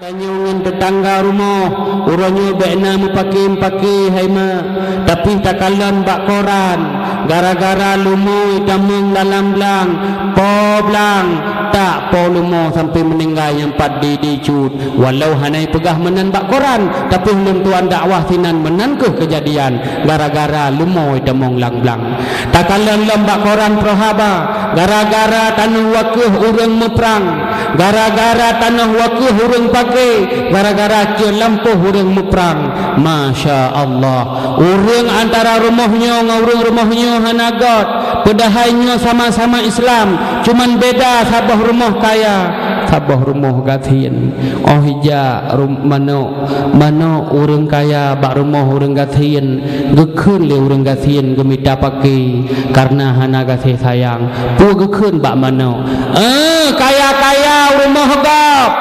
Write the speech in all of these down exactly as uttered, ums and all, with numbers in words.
Tanyoe ngon teutangga rumoh, uroe nyoe bèk na meupaké-meupaké hai mak, tapi takalon bak koran, gara-gara leumo itamong dalam blang, po blang, tak po leumo sampoe meuninggai nyang pat di, di cut. Walau hana ipeugah meunan bak koran, tapi ulôn tuan dakwah sinan meunan kheueh keujadian, gara-gara leumo itamong lam blang. Takalon lom bak koran Pro Haba, gara-gara tanoh Wakeuh ureueng meuprang, gara-gara tanoh Wakeuh ureueng paké, gara-gara cot lampôh ureueng meuprang. Masya Allah, ureueng antara rumoh nyoe ngon ureueng rumoh nyoe hana göt, padahai nyoe sama-sama Islam, cuman beda saboh rumoh kaya, saboh rumoh gasien. Óh ija rum-, manok, manok ureueng kaya bak rumoh ureueng gasien, geukheun lé ureueng gasien geumita paké kareuna hana gaséh sayang. Peue geukheun bak manok? "Eh, kaya-kaya u rumoh gob!"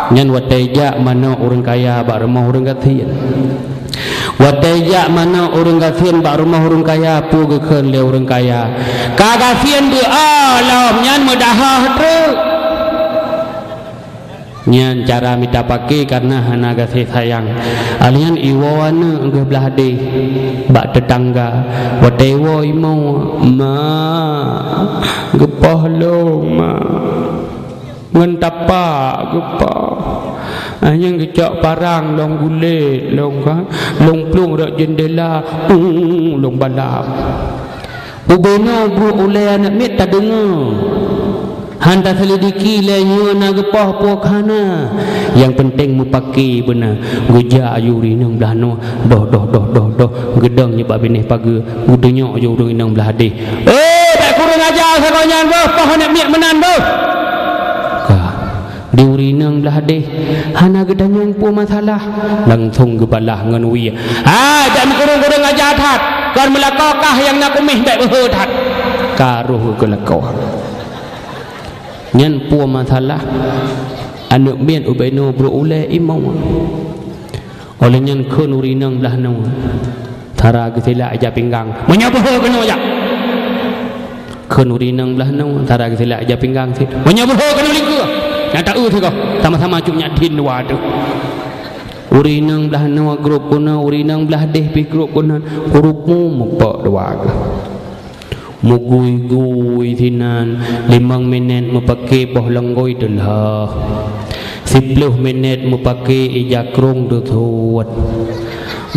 Nyan watèe jak manok ureueng kaya bak rumoh ureueng gasien. Watèe jak manok ureueng gasien bak rumoh ureueng kaya, peue geukheun lé ureueng kaya? "Ka gasien deuh lom, nyan meudahah treuk." Nyan cara mita paké kareuna hana gaséh sayang. Alèh nyan iwoe aneuk geuh blah deh bak teutangga. Watèe iwoe imoe, "Ma, geupoh lôn, ma. Ngon tapak geupoh. Ah, nyan geucok parang lôn gulét, lôn ka, lôn plueng rot jeundela, uh, lôn balap." Ubé nyoe brôk ulèe aneuk miet tadeungoe. Han taseulidiki lé nyoe na geupoh peue ka na. Nyang peunteng meupaké beuna. Geujak aju ureueng inong blah noe. Doh, doh, doh, doh, doh. Geudong nibak binéh pageue. Geutunyok aju ureueng inong blah deh. "Eh, bèk kureueng aja sagoe nyan boh. Poh aneuk miet meunan boh." Ka. Di ureueng inong blah deh, hana geutanyong peue masalah, langsong geubalah ngon wie. "Hai, jak meukureueng-kureueng aja that, kon meulakoe kah nyang na kuméh bèk beuhe that." Ka roh geulakoe. Nyan peue masalah, aneuk miet ubé noe brôk ulèe imoe. Óh lheueh nyan kheun ureueng inong blah noe. Sara geusilak ija pinggang. "Meunyoe beuhe keunoe jak." Kheun ureueng inong blah noe, sara geusilak ija pinggang cit. "Meunyoe beuhe keunoe likot." Nyang taeu sigoe, sama-sama cok nyak dhin dua teuh. Ureueng inong blah noe grup keunoe, ureueng inong blah deh pih grup keunoe, grup mu mupok dua geuh. Meugui-gui sinan, limong minét meupaké boh longgoi teulhah. Siploh minét meupaké ija krông teusuet.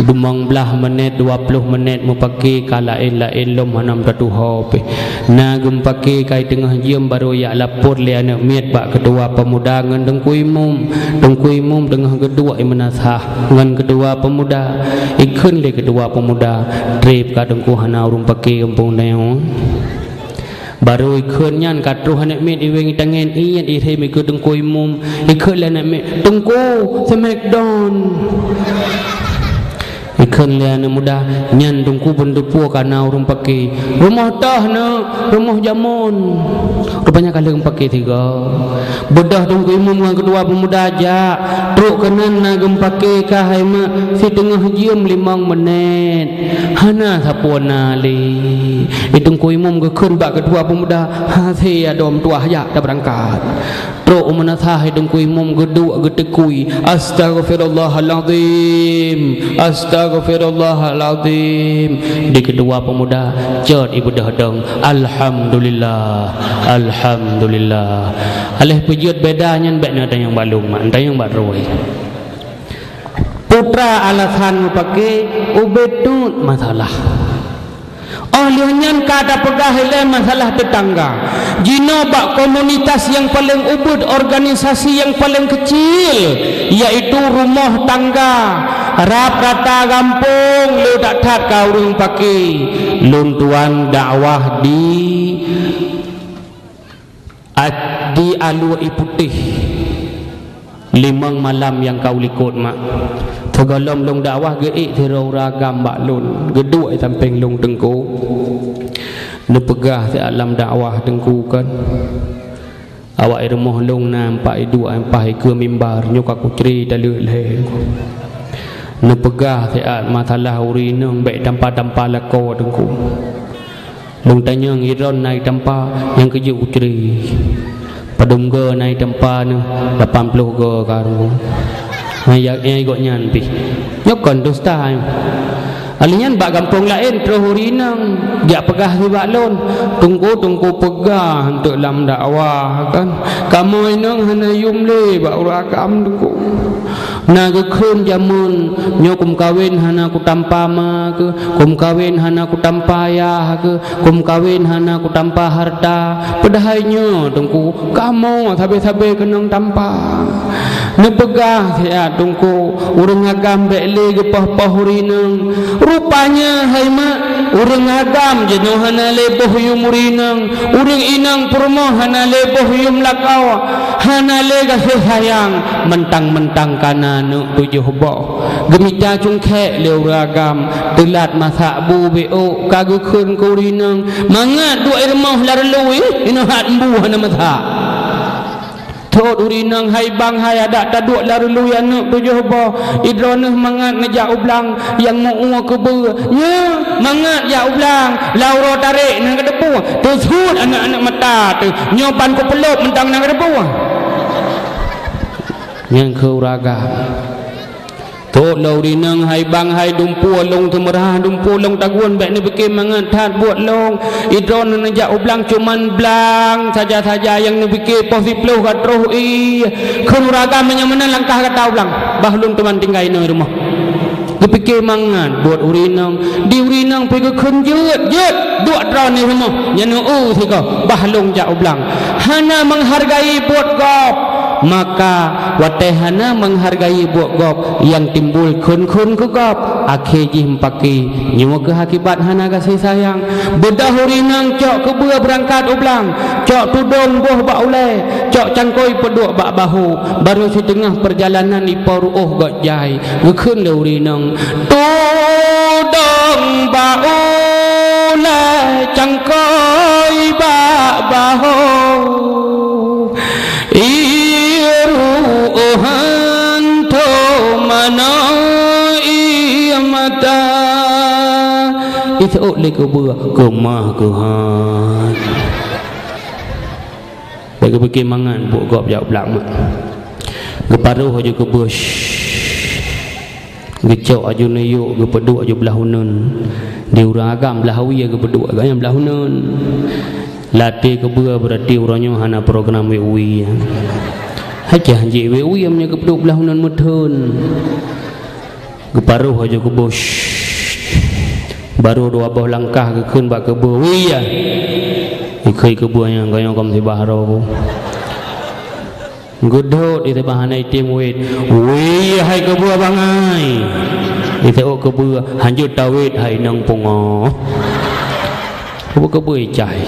Limong blaih minét, dua ploh minét meupaké ka laén-laén lom hana meututoe pih. Na geumeupaké kai teungoh jeuem barô jak lapor lé aneuk miet bak keutua peumuda ngon teungku imum. Teungku imum teungoh geuduek imeunasah ngon keutua peumuda. Ikheun lé keutua peumuda, "Trép ka teungku hana ureueng paké gampông tanyoe." Barô ikheun nyan ka troh aneuk miet iwéng itangen, iet irhem ikeue teungku imum. Ikheun lé aneuk miet, "Teungku, smackdown." Ikheun lé aneuk muda, "Nyan teungku beuneuteupue ka na ureueng paké." "Rumoh toh neuk, rumoh jamon." Rupanya ka lheueh paké sigoe. Beudôh teungku imum ngon keutua peumuda jak, trok keunan na geumeupaké ka hai mak, siteungoh jeuem limong minét. Hana sapeue na lé. Di teungku imum geukheun bak keutua peumuda, "Hasé adoe meutuah jak tabeurangkat." Trok u meunasah di teungku imum geuduek geuteukui, "Astaghfirullahalazim, astaghfirullahalazim." Di keutua peumuda cot ibeudôh dong, "Alhamdulillah, alhamdulillah." Aléh peujeuet beda nyan bèk na tanyong bak lôn mak, tanyong bak droe. Putra alasan meupaké ubé tut masalah. Óh lheueh nyan ka tapeugah ilée masalah teutangga. Jinoe bak komunitas nyang paleng ubit, organisasi nyang paleng keucil, yaitu rumoh tangga. Rab rata gampông le that-that ka ureuëng paké. Lôn tuan dakwah di At-, di Alue Iputéh, limong malam nyang ka u likot mak. Sigohlom lôn dakwah geuék sidroe ureuëng agam bak lôn, geuduek sampéng lôn teungku. Neupeugah siat lam dakwah teungku kon. Awak i rumoh lôn na empat iduek, empat ikeue mimbar, nyoe ka kucre taleuek lhée. Neupeugah siat masalah ureuëng inong bék tampa-tampa lakoe teungku. Lôn tanyong, "Droeneuh na tampa?" "Nyang keujeuet kucre." Padum go na i tampa neuh, lapan ploh go ka Teungku. Hai, ya, ya, gobnyan pih. Nyoe kon dusta. Alheuh nyan bak gampông laén troh ureueng inong jak peugah sibak lôn, "Teungku, Teungku peugah eunteuk lam dakwah kan, kamoe inong hana yum lé bak ureueng agam, Teungku." Na geukheun jameun nyoe, kumeukawen hana kutampa ma keuh, kumeukawen hana kutampa yah keuh, kumeukawen hana kutampa hareuta. Padahai nyoe Teungku, kamoe sabe-sabe keunong tampa. Neupeugah siat Teungku, ureueng agam bèk lé geupoh-poh ureueng inong. Rupanya hai mak, ureueng agam jinoe hana lé boh yum ureueng inong, ureueng inong peurumoh hana lé boh yum lakoe, hana lé gaséh sayang, mantang-mantang ka na aneuk tujoh boh. Geumita cungkék lé ureueng agam, teulat masak bu beuôk ka geukheun keu ureueng inong, "Mangat duek i rumoh lam reului, inoe hat mbu hana masak." Thot ureueng inong, "Hai bang hai, adak taduek lam reului aneuk tujoh boh, i droeneuh mangat neujak u blang nyang meu-ue keubeue." "Nyo, mangat jak u blang, lam uroe tarek na kateupeue, teusuet aneuk-aneuk mata teuh, nyoe ban kupeulop mantong na kateupeue." Nyan keuh ureueng agam. Thot lom ureueng inong, "Hai bang hai, dumpeue lôn teumeurah, dumpeue lôn tagun, bèk neupike mangat that buet lôn. I droeneuh neujak u blang cuman blang saja-saja nyang neupike, poh siploh ka troh ie." Kheun ureueng agam, "Meunyoe meunan langkah gata u blang, bah lôn teuma tinggai inoe i rumoh." Geupike mangat buet ureueng inong, di ureueng inong pih geukheun, "Jeuet, jeuet, duek droeneuh i rumoh, nyan eu sigoe, bah lôn jak u blang." Hana menghargai buet gob. Maka watèe hana menghargai buet gob, nyang timbul kheun-kheun keu gob, akhé jih meupaké. Nyoe keuh akibat hana gaséh sayang. Beudôh ureueng inong cok keubeue beurangkat u blang, cok tudong boh bak ulèe, cok cangkôi peuduek bak bahô. Barô siteungoh peurjalanan ipo ruôh gobnyan jai. Geukheun lé ureueng inong, "Tudong bak ulèe, cangkôi bak bahô." Ié ruôh hantom manoe ié mata. Iseuôt lé keubeue keumah keuhan. Bèk geupike mangat buet gob jak u blang mak. Geuparoh laju keubeue. Geucok laju neuyôk, geupeuduek laju blah uneuen. Di ureueng agam blah wie geupeuduek, gobnyan blah uneuen. Latèe keubeue, beurati uroe nyoe hana program wie-wie. Hana hanjeuet wie-wie meunyoe geupeuduek blah uneuen meutheun. Geuparoh laju keubeue. Barô dua boh langkah geukheun bak keubeue, "Wie ya!" Ikheun keubeue nyan, "Gobnyan kon sibah roh." Geudhôt di teumpat hana item wét. "Wih, hai keubeue bangai!" Iseuôt keubeue, "Hanjeuet tawét hai inong pungoh." Keubeue-keubeue icai.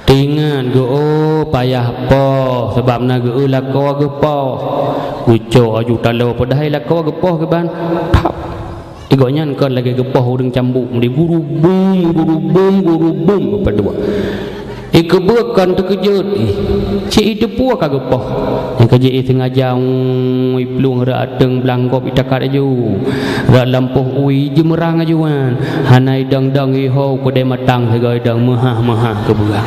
Teuingat geu-, oh, payah poh, sabab na geu-, lakoe geupoh. Geucok laju taloe, padahai lakoe geupoh keuban. Pap. Di gobnyan kon lagèe geupoh ureueng cambuk, meudeh gurubum, gurubum, gurubum, geupaduek. Ikeubeue kon teukeujot, ih, cit iteupeue ka geupoh. Nyang ka jeuet isengaja, ui, plueng rot ateueng blang gob itakat laju. Rot lampôh ui, jimeurang laju nyan. Hana idong-dong iho keudè matang sigoe idong meuhah-meuhah keubeue.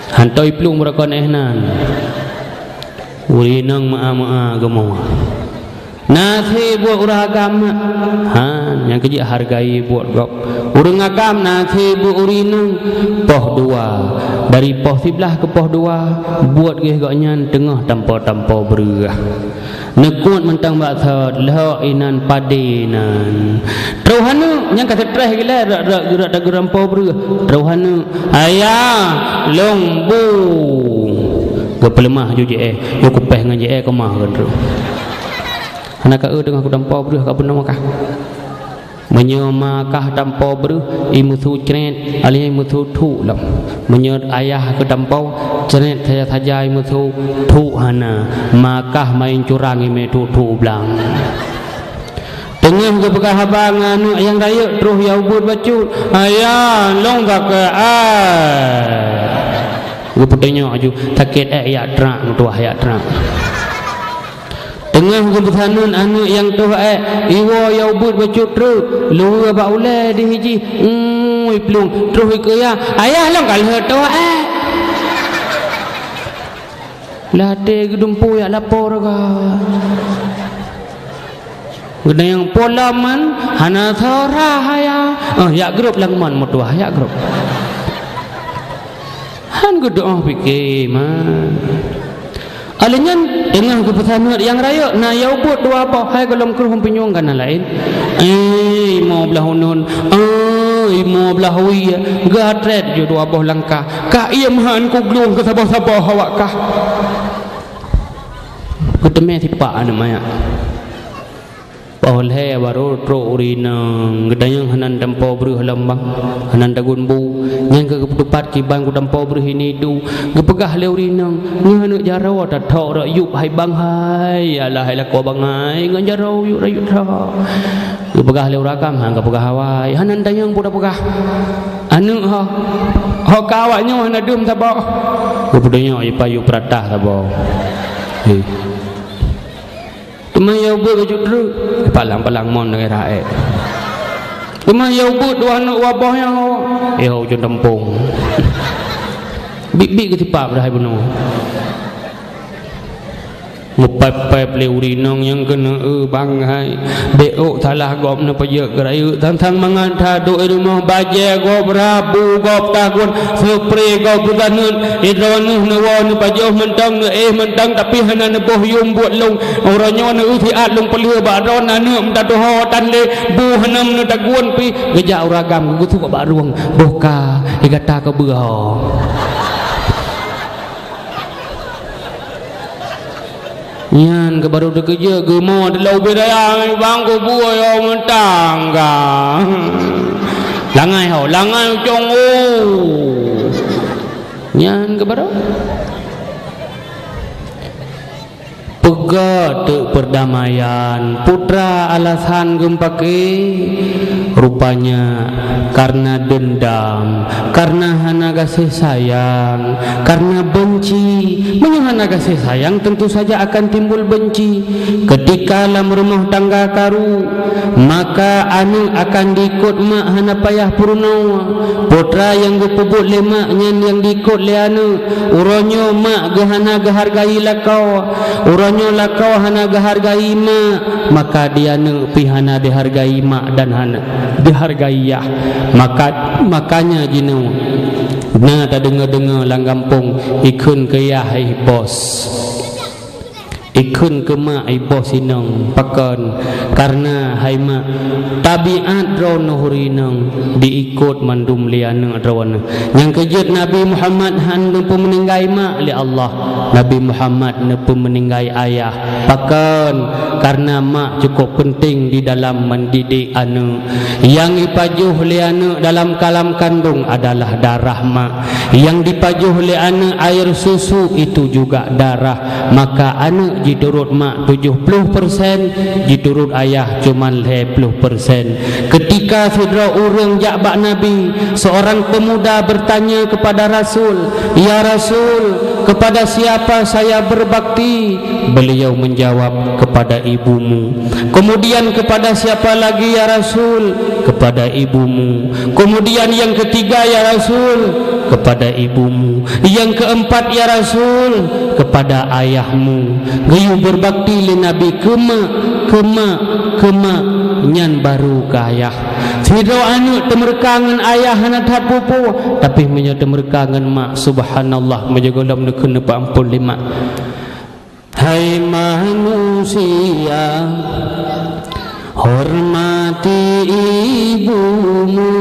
Hantom iplueng beurokon éh nan. Ureueng inong meu'ah-meu'ah geumoe. Na akhé buet ureueng agam, ha, nyang keujeuet hargai buet gob. Ureueng agam na akhé buet ureueng inong, poh dua. Dari poh siblaih keu poh dua, buet geuh gobnyan teungoh tampo-tampo breueh. Neukuet mantong bak sot, lhok inan padé nan. Troh aneuk nyang ka seutreh gilai, rot-rot geurot tageurot tampo breueh. Troh aneuk, "Ayah, lôn bu." Geupeuleumah ju jiéh, ju kupéh ngon jiéh keumah keu droe. Hana ka eu teungoh kutampo breueh ka bunoe kah. Meunyoe ma kah tampo breueh, imeusu cret, alèh imeusu thuk lom. Meunyoe ayah keu tampo, cret saja-saja imeusu, thuk hana. Ma kah main curang imè thuk-thuk blang. Teungoh geupeugah haba ngon aneuk nyang rayeuk troh ya ubeuet bacut, "Ayah, lôn sakét ék." Geupeutunyok aju, "Sakét ék jak trak, meutuwah jak trak." Teungoh geupeusaneun aneuk nyang troh ék, iwoe ya ubeuet bacut treuk, luweue bak ulèe di hiji, "Emm." Iplueng, troh ikeue ya, ayah lôn ka lheueh tuha, eh. Lam até geudumpu jak lapor ka. Geuneuk nyang pola man, hana sora haya. Eh, jak grop lam man meutuah, jak grop. Han geudoh pike man. Alèh nyan teungoh geupeusaneut nyang rayeuk na yau buet dua boh, hai gohlom kreueh pinyueng ka na laén. Eh, imo blah uneuen, eh, imo blah wie, geuatrét ju dua boh langkah. Ka iem han kuglueng keu saboh-saboh awak kah. Geuteumé sipak aneuk manyak. Poh lhèe barô trok ureueng inong, geutanyong hana tampo breueh lom bang, hana tagun bu. Nyan keuh geupeutupat kiban kutampo breueh ini du. Geupeugah lé ureueng inong, "Nyoe aneuk jaroe tathok rot yup hai bang hai, alah hai lakoe bangai ngon jaroe yup rayeuk that." Geupeugah lé ureueng agam, "Han kapeugah awai, hana tanyong peue tapeugah." Aneuk ho, ho ka awak nyoe hana dum saboh. Geupeudunyok jipayu peuratah saboh. Hei. Teuma yau beuet baju treuk, palang-palang mon lagèe raék. Teuma yau beuet dua aneuk waboh nyang ho, eh, ho ujong teumpông. Bit-bit geutipap dah hai bunoe. Meupép-pép lé ureueng inong nyang keuneuk, eh, bangai. Bèk ôk salah gob neupeujeuet geurayeuk, sang-sang mangat that duek i rumoh bajèe gob rabu gob tagun, seupre gob beusaneut, i droeneuh neuwoe neupajoh mantong, neuéh mantong, tapi hana neuboh yum buet lôn. Uroe nyoe neusiat lôn peulheueh bak droeneuh aneuk meututoe tan lé, bu hana neutagun pih. Geujak ureueng agam geugeusuek bak rueng, boh ka, di gata keubeue ho. Nyan keuh barô teukeujot geumo teulheueh ubé dayah bang kubu yo meutangga. Langai ho, langai ucong u. Nyan keuh barô. Peugah teuk peurdamaian, peue teuma alasan geumeupaké? Rupanya karena dendam, karena hana gaséh sayang, karena benci. Meunyoe hana gaséh sayang, tentu saja akan timbul benci. Ketika lam rumoh tangga karu, maka aneuk akan diikot mak hana payah peurunoe. Peue teuma nyang geupeubuet lé mak nyan nyang diikot lé aneuk. Uroe nyoe mak geuhana geuhargai lakoe, uroe nyoe lakoe hana geuhargai mak, maka di aneuk pih hana dihargai mak dan hana dihargai yah. Maka, makanya jinoe na tadeungoe-deungoe lam gampông, ikheun keu yah i bos. Ikheun keu mak i bos inong, pakon? Karena hai mak, tabiat droeneuh ureueng inong diikot mandum lé aneuk droeneuh. Nyang keujeuet Nabi Muhammad han neupeumeuninggai mak lé Allah. Nabi Muhammad neupeumeuninggai ayah. Pakon? Karena mak cukup penting di dalam mendidik aneuk. Nyang ipajoh lé aneuk dalam kalam kandong adalah darah mak. Nyang dipajoh lé aneuk air susu itu juga darah. Maka aneuk jiturot mak tujoh ploh persen, jiturot ayah cuman lhèe ploh persen. Ketika sidroe ureueng jak bak Nabi, seorang pemuda bertanya kepada Rasul, "Ya Rasul, kepada siapa saya berbakti?" Beliau menjawab, "Kepada ibumu." Kemudian, "Kepada siapa lagi, ya Rasul?" "Kepada ibumu." Kemudian yang ketiga, "Ya Rasul, kepada ibumu." Yang keempat, "Ya Rasul, kepada ayahmu." Geuyue berbakti lé Nabi keu mak, keu mak, keu mak, nyan baru keu ayah. Sidroe aneuk teumeureuka ngon ayah hana that peue-peue, tapi meunyoe teumeureuka ngon mak, subhanallah, meunyoe gohlom neukheun neupeuampôn lé mak. Hai manusia, hormati ibumu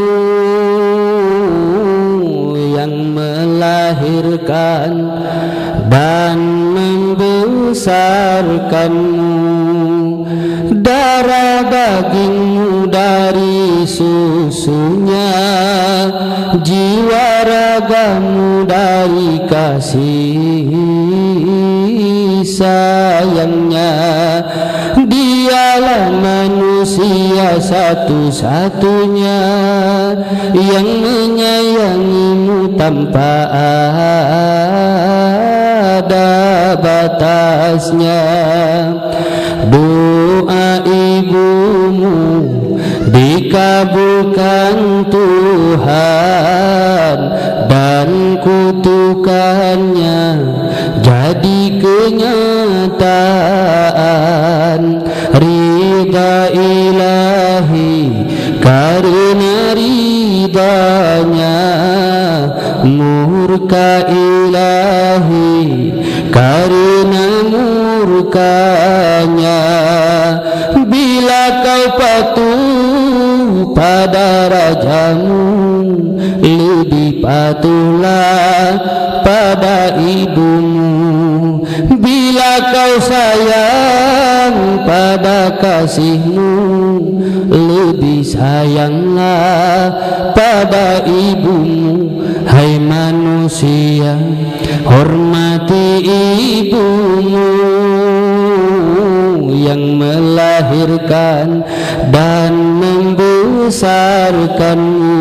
yang melahirkan dan membesarkanmu. Darah dagingmu dari susunya, jiwa ragamu dari kasih sayangnya. Dialah manusia satu-satunya yang menyayangimu tanpa ada batasnya. Doa ibumu dikabulkan Tuhan. Tuhan dan kutukannya jadi kenyataan. Ridha Ilahi karena ridhanya, murka Ilahi karena murkanya. Bila kau patuh pada rajamu, lebih patuhlah pada ibumu. Bila kau sayang pada kasihmu, lebih sayanglah pada ibumu. Hai manusia, hormati ibumu yang melahirkan dan membesarkanmu.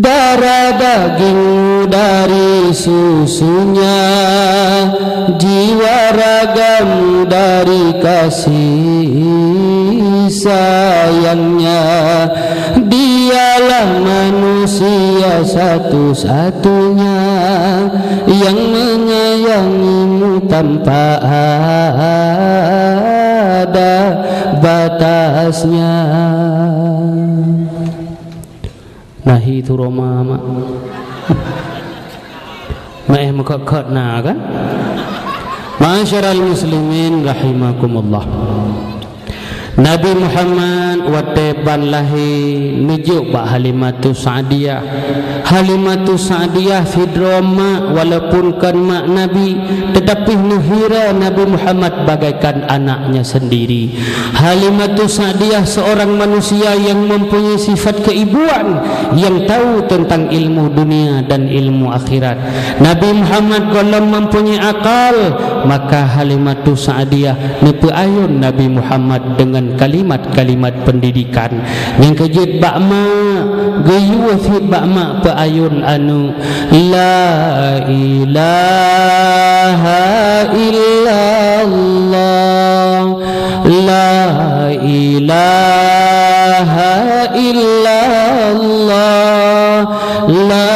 Darah dagingmu dari susunya, jiwa ragamu dari kasih sayangnya. Dialah manusia satu-satunya yang menyayangimu tanpa ada batasnya. Nahi tu Roma, mak. Maeh meukhot-khot na kan? Ma'asyiral muslimin rahimakumullah. Nabi Muhammad watée ban lahé neujok bak Halimatus Sa'diyah. Halimatus Sa'diyah sidroe mak, walaupun kon mak Nabi, tetapi neuhira Nabi Muhammad bagaikan anaknya sendiri. Halimatus Sa'diyah seorang manusia yang mempunyai sifat keibuan, yang tahu tentang ilmu dunia dan ilmu akhirat. Nabi Muhammad gohlom mempunyai akal, maka Halimatus Sa'diyah neupeuayun Nabi Muhammad dengan kalimat-kalimat pendidikan. Nyang keujeuet bak mak, geuyue cit bak mak peuayun aneuk, "La ilaha illallah, la ilaha illallah, la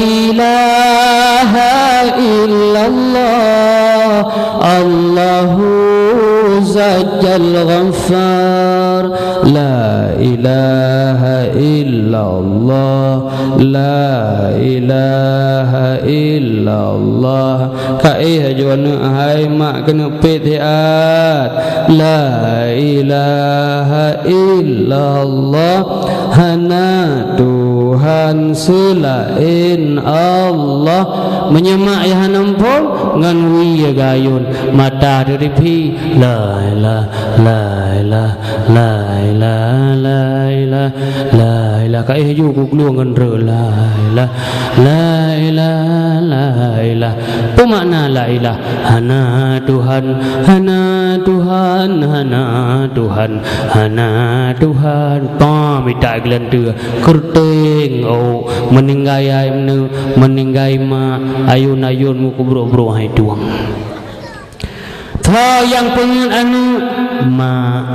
ilaha illallah, Allahu zajjal ghaffar." La ilaha illallah, la ilaha illallah. Kaéh aju aneuk hai mak keuneuk pét hiat. La ilaha illallah, hana Tuhan seulaén Allah. Meunyoe mak yah hana muphom, ngon wie gayun mata teuriphi. La ilaha, la ilaha, la ilaha, la ilaha, la ilaha. Kaéh ju kuklueng ngon re, la ilaha, la ilaha, la ilaha. Peue makna la ilaha? Hana Tuhan, hana Tuhan, hana Tuhan, hana Tuhan. Pah mita geulanteue, keureuténg, oh, meuninggai aneuk, meuninggai mak, ayun-ayun meukubrok-brok hai tueng. Tho nyang peungeut aneuk, mak.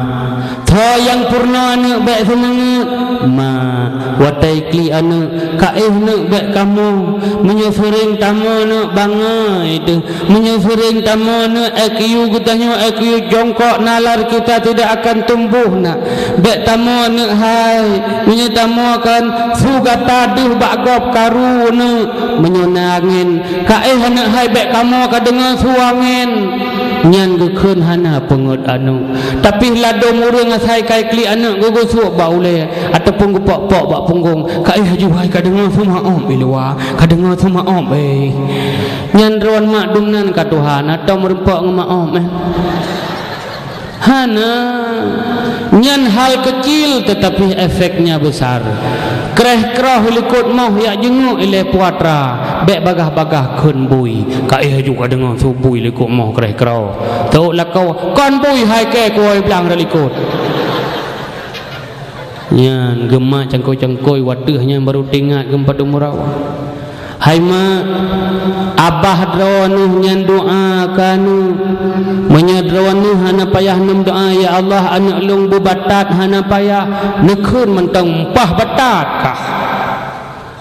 Tho nyang peurunoe aneuk bék seumeungeut, mak. Watée klik aneuk, kaéh neuk bék kamoe. Meunyoe seuring tamoe neuk bangai teuh. Meunyoe seuring tamoe neuk I Q geutanyoe I Q jongkok nalar kita tidak akan tumbuh nak. Bék tamoe neuk hai. Meunyoe tamoe kan su gata deuh bak gob karu neuk. Meunyoe na angén, kaéh aneuk hai bék kamoe ka deungoe su angén. Nyan geukheun hana peungeut aneuk. Tapi ladôm ureuëng asai kai klik aneuk geugeusuek bak ulée ataupun geupok-pok bak punggong, kaéh aju hai ka deungoe su maom i luwa, ka deungoe su maom, eh. Nyan droen mak dum nan ka tuha, na tom meurumpok ngon maom, eh. Hana. Nyan hal kecil tetapi efeknya besar. Kreh kroh likot moh yak jenguk ilée puatra, bék bagah-bagah kheun bui. Kaéh aju ka deungoe su bui likot moh kreh kroh. Teuok lakoe, kon bui hai kée kuwoe blang rot likot. Nyan geumat cangkôi-cangkôi wateuh nyan baru teuingat geumpadu meurawa. Hai mak, abah droeneuh nyan doa keu aneuk. Meunyoe droeneuh hana payah neumeudoa, "Ya Allah, aneuk lôn beubatat," hana payah, neukheun mantong, "Mpah batat kah."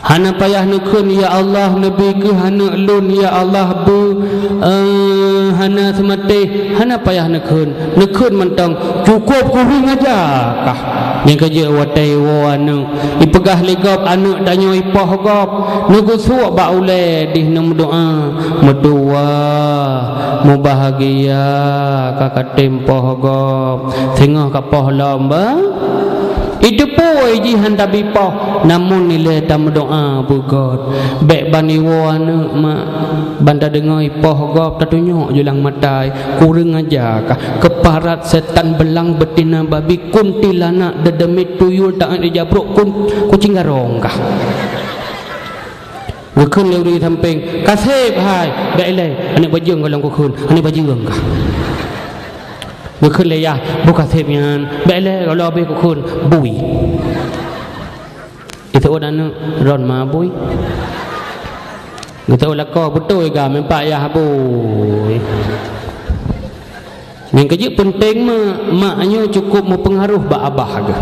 Hana payah neukheun, "Ya Allah, neubi keuh aneuk lôn, ya Allah, beu, eh, hana seumatéh." Hana payah neukheun, neukheun mantong, "Cukôp kureueng aja kah." Nyang keujeuet watée iwoe aneuk, ipeugah lé gob aneuk tanyoe ipoh gob, neugeusuek bak ulée dih neumeudoa, meutuwah, mubahgia ka katem poh gob, singoh ka poh lom ba. Iteupue jih han tabi poh, namun ilée tameudoa beugôt. Bék ban iwoe aneuk mak, ban tadeungoe ipoh gob tatunyok julang matai, kureueng aja kah, keuparat setan belang beutina babi kuntilanak deudeumiet tuyul taát di jabrok kun-, kucing garong kah. Geukheun lé ureuëng sampéng, "Kaseb hai, bék ilée, aneuk bajeueng gohlom kukheun, aneuk bajeueng kah." Geukheun lé yah, "Beu kaseb nyan, bék ilée gohlom abéh kukheun, bui." Iseuôt aneuk, "Ron ma bui." Geuseuôt lakoe, "Beutôi ga, meupat yah bui." Nyang keujeuet peunteng mak, mak nyoe cukup meupeungaroh bak abah geuh.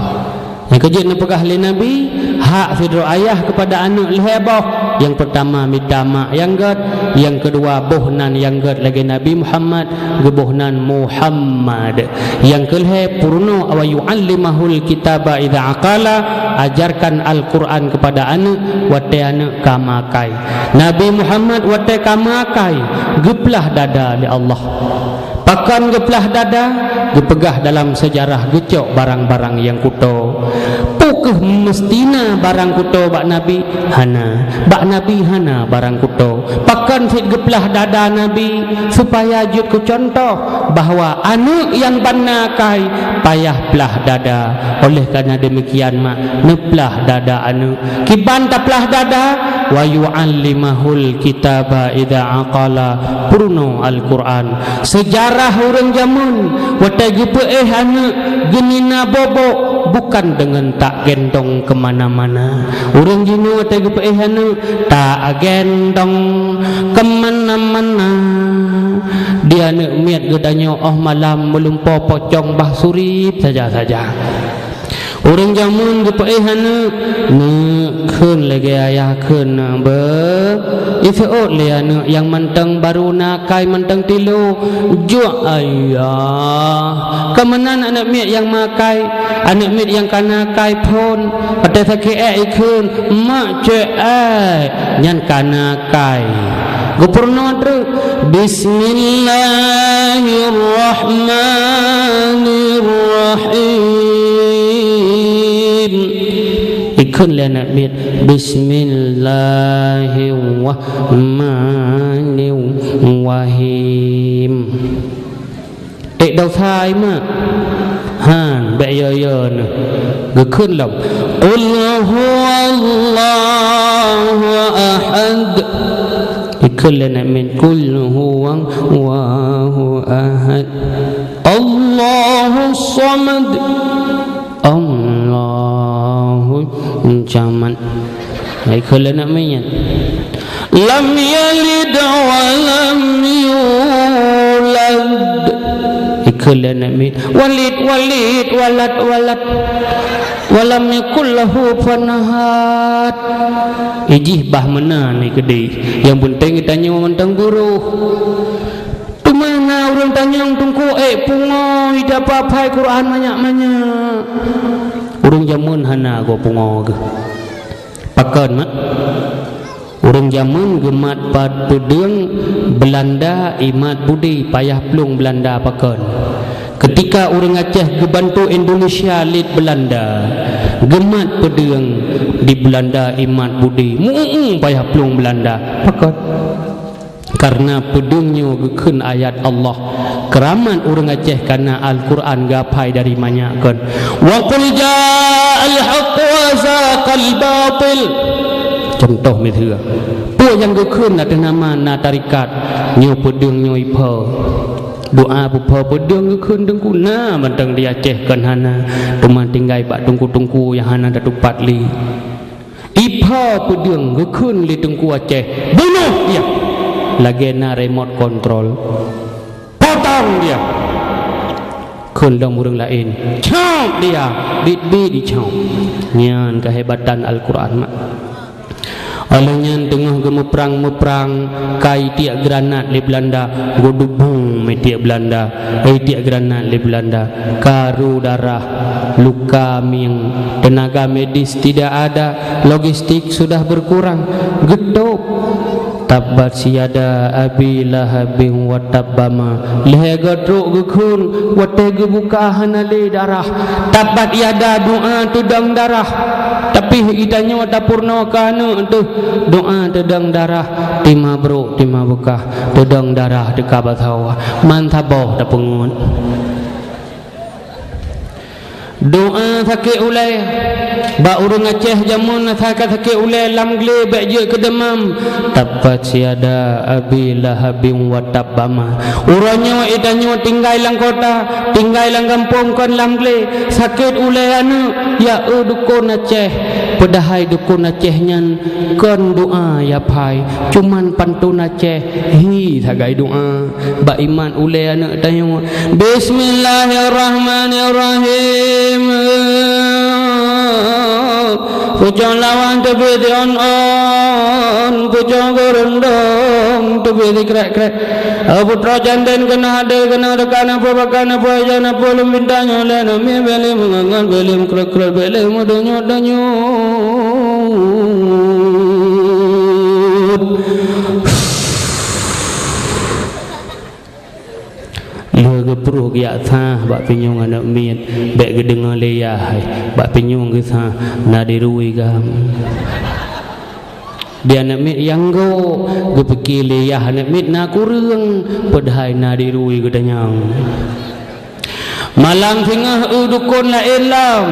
Nyang keujeuet neupeugah lé Nabi, hak sidroe ayah keupada aneuk lhée boh. Nyang peurtama mita mak nyang gét, nyang keudua boh nan nyang gét lagée Nabi Muhammad, geuboh nan Muhammad. Nyang keulhée peurunoe, "Wa yu'allimahul kitaba idza aqala," ajarkan Al-Qur'an keupada aneuk watée aneuk ka meuakai. Nabi Muhammad watée ka meuakai, geuplah dada lé Allah. Pakon geuplah dada? Geupeugah dalam seujarah geucok barang-barang nyang kuto. Peu kheueh meuseuti na barang kuto bak Nabi? Hana. Bak Nabi hana barang kuto. Pakon cit geuplah dada Nabi? Supaya jeuet keu cuntoh bahwa aneuk nyang ban na akai payah plah dada. Oleh karena demikian mak, neuplah dada aneuk. Kiban taplah dada, "Wa yu'allimahul kitaba idza aqala," peurunoe Al-Qur'an. Seujarah ureuëng jameun, watée geupeuéh aneuk, geunina bobok, bukan deungon tagendong keu mana-mana. Ureuëng jinoe watée geupeuéh aneuk, tagendong keu mana-mana. Di aneuk miet geutanyoe óh malam meulumpoe pocong bah surip saja-saja. Ureuëng jameun geupeuéh aneuk, neukheun lagée ayah kheun beu. Iseuôt lé aneuk nyang mantong barô na akai mantong tilu, "Jok ayah." Keu meunan aneuk miet nyang meuakai, aneuk miet nyang ka na akai phon, watée sakét ék ikheun, "Mak, cok ék," nyan ka na akai. Geupeurunoe treuk, "Bismillahirrahmanirrahim." Ikheun lé aneuk miet, "Bismillahirrahmanirrahim." Ék desya mak? Han, bék yo-yo neuh. Geukheun lom, "Qul huwallahu ahad." Ikheun lé aneuk miet, "Qul huwallahu ahad. Allahus samad. Allahus samad." Ikheun lé aneuk miet, "Lam yalid wa lam yulad." Ikheun lé aneuk miet, "Walid, walid, walad, walad. Wa lam yakul lahu kufuwan ahad." Ijih bah meunan ni keudeh. Nyang peunteng geutanyoe mantong guru. Teuma na ureuëng tanyong teungku ék pungo, ida pahai Quran manyak-manyak. Ureuëng jameun hana goe pungo geuh. Pakon mak? Ureuëng jameun geumat pat peudeueng Beulanda imat budi, payah plueng Beulanda pakon. Keutika ureuëng Aceh geubantu Indonesia lé Beulanda, geumat peudeueng di Beulanda imat budi, meu-eu payah plueng Beulanda pakon. Karena peudeueng nyoe geukheun ayat Allah. Keuramat ureuëng Aceh kana Al-Quran geuhafai dari manyak kon. "Wa qul ja'al haqq wa zahaqal batil." Contoh miseue, peue nyang geukheun ateueh nama na tarekat, nyoe peudeueng nyoe ipo. Doa peupo peudeueng geukheun teungku na mantong di Aceh kon hana, teuma tinggai bak teungku-teungku nyang hana tatupat lé. Ipha peudeueng geukheun lé Teungku Aceh, "Bunoh dia!" Lagée na remote control. "Potong dia!" Kheun lom ureuëng laén, "Cop dia!" Bit-bit jicop. Nyan keuhebatan Al-Quran mak. Óh lheueh nyan teungoh geumuprang-muprang, ka itiek granat lé Belanda, geudubong itiek Belanda, itiek granat lé Belanda, karu darah, luka mieng, tenaga medis tidak ada, logistik sudah berkurang, geutôb. Tabbat yada Abi Lahabin wa tabba ma. Lhée goe trok geukheun, watée geubuka hana lé darah. Tabbat yada doa teudong darah. Tapi geutanyoe tapeurunoe keu aneuëk teuh, doa teudong darah, teuma brok, teuma beukah, teudong darah teuka basoe, man saboh tapeungeut. Doa sakét ulée. Bak ureuëng Aceh jameun na sa ka sakét ulée lam glé bék jeuet keu deumam. Tabbat yada Abi Lahabin wa tabba ma. Uroe nyoe geutanyoe tinggai lam kota, tinggai lam gampông kon lam glé, sakét ulée aneuëk, ya eu dukon Aceh. Padahai dukon Aceh nyan kon doa ya phai, cuman pantun Aceh, hi sagai doa. Bak imat ulée aneuëk tanyoe. Bismillahirrahmanirrahim. Pucok lawang teubiet on-on, pucok geurondong teubiet krek-krek. Putroe canden keunoe hadir, keunoe teuka na peue, baka na peue, ija na peue, lôn pinta nyoe lé aneuk miet, bék lé meungangat, bék lé meukrot-krot, bék lé meudeunyoe-deunyoe. Lheueh geuprôh geujak sah bak pinyueng aneuk miet, bék geudeungoe lé yah hai, bak pinyueng geusah na dirui gam. Di aneuk miet nyang gok, geupike lé yah aneuk miet na kureueng, padahai na dirui geutanyoe. Malam singoh eu dukon laén lom,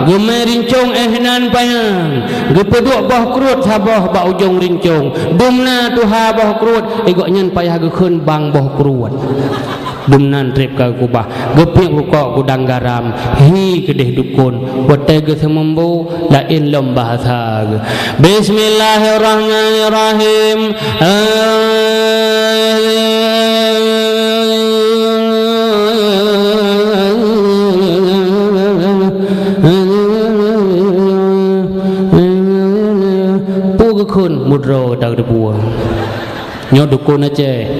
geumé rincong éh nan panyang, geupeuduek boh kruet saboh bak ujong rincong. Dum na tuha boh kruet, i gobnyan payah geukheun bang boh kruet. Dum nan treb ka geukubah, geupiep rukok gudang garam, hi keudeh dukon, watée geuseumeumbô laén lom bahasa geuh. Bismillahirrahmanirrahim. Peue geukheun mudroe gata teupeue. Nyoe dukon Aceh.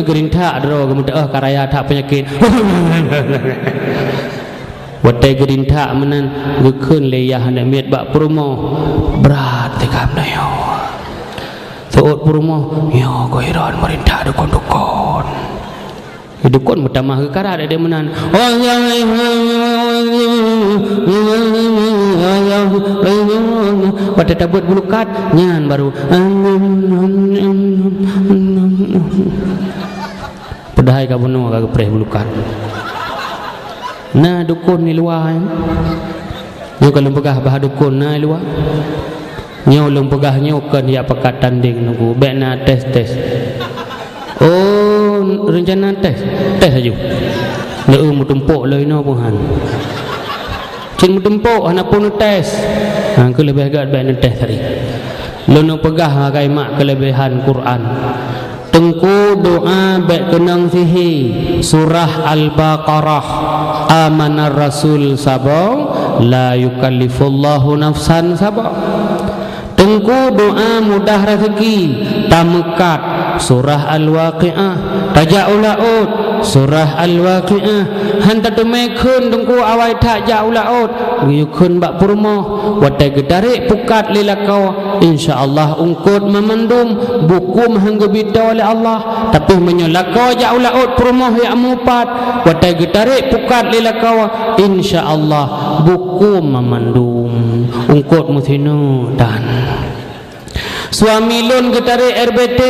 Geurintak droe geumeuteuoh ka raya that peunyakét. Watée geurintak meunan, geukheun lé yah aneuk miet bak peurumoh, "Brat teuka meunyoe." Seuôt peurumoh, "Nyoe geuhiron meurintak dukon-dukon." Dukon meutamah geukarat deh meunan. Watée tabeuet bulukat, nyan baru. Padahai ka bunoe ka geupreh bulukat. Na dukon di luwa, eh. Nyoe ka lôn peugah bah dukon na di luwa. Nyoe lôn peugah nyoe kon jak pakat tandeng nunggu, bék na tes-tes. Oh, reuncana tes? Tes aju. Lé eu meutumpok lé inoe pun han. Cit meutumpok hana pun tes. Ha, keu leubeh gét bék na tes tadi. Lôn peugah hai mak keuleubehan Quran. Teungku doa bék keunong sihi. Surah Al-Baqarah. Amanar Rasul saboh, la yukallifullahu nafsan saboh. Teungku doa mudah raseuki, tameukat, Surah Al-Waqiah, tajak u laôt, Surah Al-Waqiah, han tateumé kheun teungku awai that jak u laôt, geuyue kheun bak peurumoh, watée geutarek pukat lé lakoe, insya Allah ungkot mamandum, bukôm han geubitoe lé Allah, tapi meunyoe lakoe jak u laôt peurumoh jak mupat, watée geutarek pukat lé lakoe, insya Allah bukôm mamandum. Ungkot meusineuk tan. Suami lôn geutarek R B T,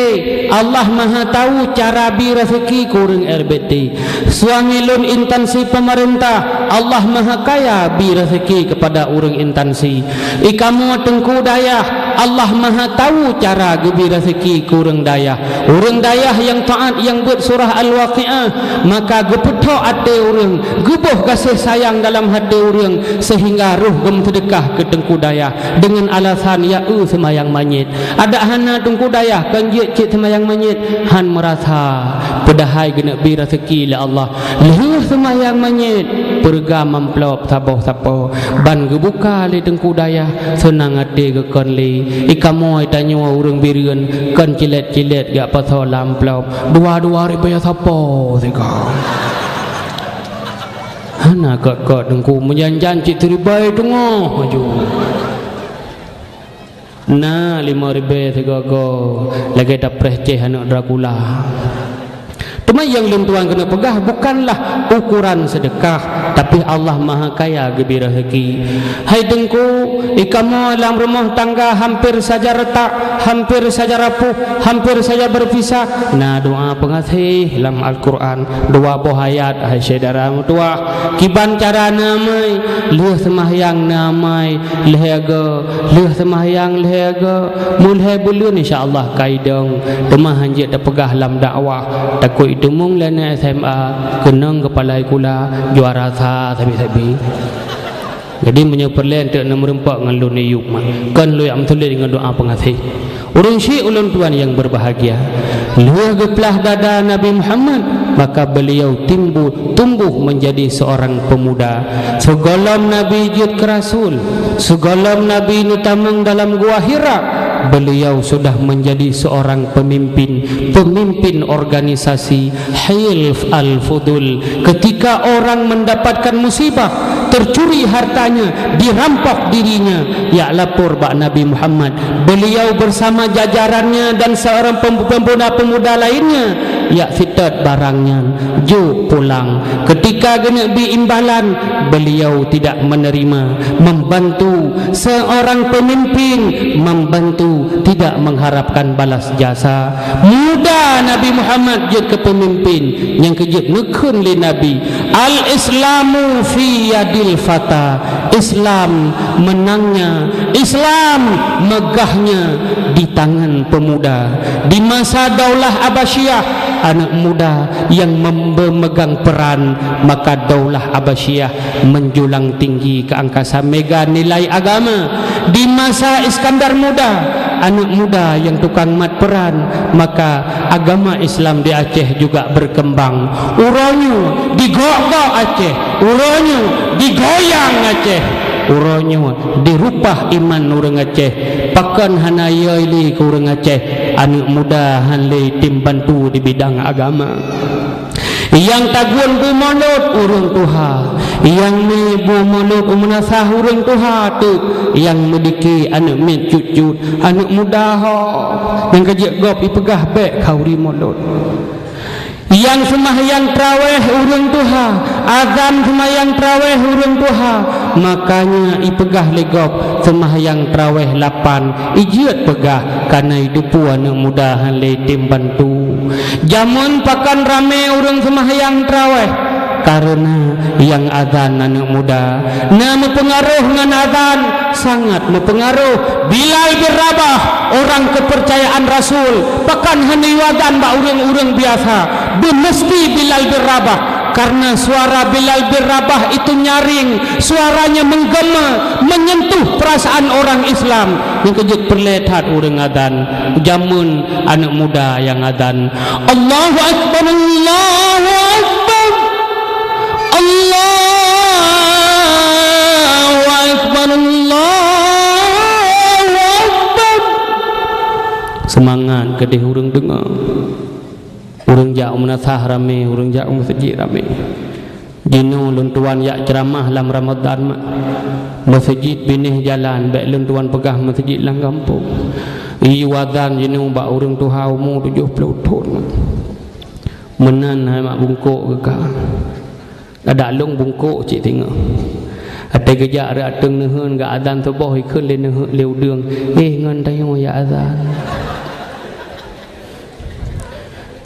Allah Maha Tahu cara bi raseuki keu ureuëng R B T. Suami lôn intansi pemerintah, Allah Maha Kaya bi raseuki kepada ureuëng intansi. I kamoe teungku dayah, Allah Maha tahu cara geubri raseuki keu ureuëng dayah. Ureuëng dayah nyang taát, nyang beuet surah Al-Waqiah, maka geupeutôk até ureuëng, geuboh gaséh sayang dalam até ureuëng, seuhingga roh geumeuseudeukah keu teungku dayah deungon alasan, "Ya eu seumayang manyét." Adak hana teungku dayah, kon jeuet cit seumayang manyét, han meurasa. Padahai geuneuk bri raseuki lé Allah. Lheueh seumayang manyét, peureuga amplop saboh sapo, ban geubuka lé teungku dayah, seunang até geukheun lé. Ikamoe tanyoe ureuëng Bireuen kon cilét-cilét jak pasoe lam amplop, dua-dua ribée sapo sigoe. Hana kot-kot teungku, meujan-jan cit siribée teungoh aju. Na limong ribée sigoe-goe, lagée tapreh céh aneuëk Dracula. Teuma nyang lôn tuan keuneuk peugah, bukanlah ukuran seudeukah, tapi Allah Maha Kaya geubri raseuki. Hai teungku, ikamoe lam rumoh tangga hamper saja retak, hamper saja rapuh, hamper saja beupisah. Na doá peungaséh lam Al-Quran, dua boh ayat, hai syedara meutuwah. Kiban cara neumai, lheueh seumahyang neumai, lhée goe, lheueh seumahyang lhée goe, meulhée buleuen insya Allah ka idong. Teuma hanjeuet tapeugah lam dakwah, takot iteumong lé aneuëk S M A, keunong keupala sikula, juara sa sabe-sabe. Jadi meunyoe peureulée eunteuk neumeureumpok ngon lôn iyup mak, kon lôn jak meusulet ngon doá peungaséh. Ureuëng syik ulôn tuan nyang berbahagia, lheueh geuplah dada Nabi Muhammad, maka beliau timbu-, tumbuh menjadi seorang pemuda. Sigohlom Nabi jeuet keu rasul, sigohlom Nabi neutamong dalam Gua Hira, beliau sudah menjadi seorang pemimpin, pemimpin organisasi Hilf Al-Fudul. Ketika orang mendapatkan musibah, tercuri hartanya, dirampok dirinya, jak lapor bak Nabi Muhammad. Beliau bersama jajarannya dan seorang pem-, pemuda-pemuda lainnya, jak seutôt barang nyan, jok pulang. Ketika geuneuk bri imbalan, beliau tidak menerima. Membantu, seorang pemimpin membantu, tidak mengharapkan balas jasa. Muda Nabi Muhammad jeuet keu peumimpin, nyang keu jeuet neukheun lé Nabi, "Al-Islamu fi yadil fata." Islam menangnya, Islam megahnya di tangan pemuda. Di masa Daulah Abasyah, aneuëk muda nyang mem-, memegang peran, maka Daulah Abasyah menjulang tinggi ke angkasa mega nilai agama. Di masa Iskandar Muda, aneuëk muda nyang tukang mat peran, maka agama Islam di Aceh juga berkembang. Uroe nyoe digok-gok Aceh, uroe nyoe digoyang Aceh, uroe nyoe dirubah iman ureuëng Aceh. Pakon hana yoi lé keu ureuëng Aceh, aneuëk muda han lé tem bantu di bidang agama. Nyang tagun bu mulod ureuëng tuha, nyang mé bu mulod u meunasah ureuëng tuha teuk, nyang meudike aneuëk miet cut-cut, aneuëk muda ho. Nyang ka jeuet gob ipeugah bék khauri mulod. Nyang seumahyang traweh ureuëng tuha, azan seumahyang traweh ureuëng tuha, makanya ipeugah lé gob seumahyang traweh lapan, ijeuet peugah kana ideupu aneuëk muda han lé tem bantu. Jameun pakon ramé ureuëng seumahyang traweh, kareuna nyang azan aneuëk muda. Na meupeungaroh ngon azan, sangat meupeungaroh. Bilal bin Rabah, orang kepercayaan Rasul, pakon hana iazan bak ureuëng-ureuëng biasa. Beumeusti Bilal bin Rabah, karena suara Bilal bin Rabah itu nyaring, suaranya menggema, menyentuh perasaan orang Islam. Nyang ka jeuet peureulée that ureuëng azan, jameun aneuëk muda nyang azan. Allahu Akbar, Allahu Akbar, Allahu Akbar, Allahu Akbar. Seumangat keudeh ureuëng deungoe. Ureuëng jak u meunasah ramé, ureuëng jak u meuseujid ramé. Jinoe lôn tuan jak ceuramah lam Ramadhan mak. Meuseujid binéh jalan, bék lôn tuan peugah meuseujid lam gampông. Iyu azan jinoe bak ureuëng tuha umu tujoh ploh thon mak. Meunan hai mak bungkôk keu ka. Adak lôn bungkôk cit singoh. Watée geujak rot ateueng neuheun geuazan suboh ikheun lé neuheun lé udeueng, "Eh, ngon tanyoe jak azan."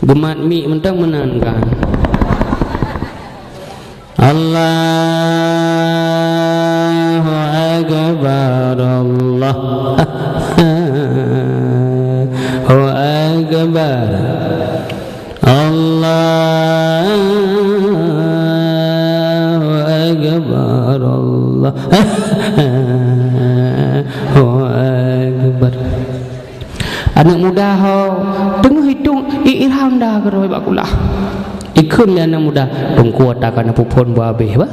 Geumat miek mantong meunan kan. Allahu Akbar, Allah. Allahu Akbar. Aneuk muda ho teungoh itong, i-, ihram dah keudroe bak kulah. Ikheun lé aneuk muda, "Teungku ata ka na puphon beu abéh, bah."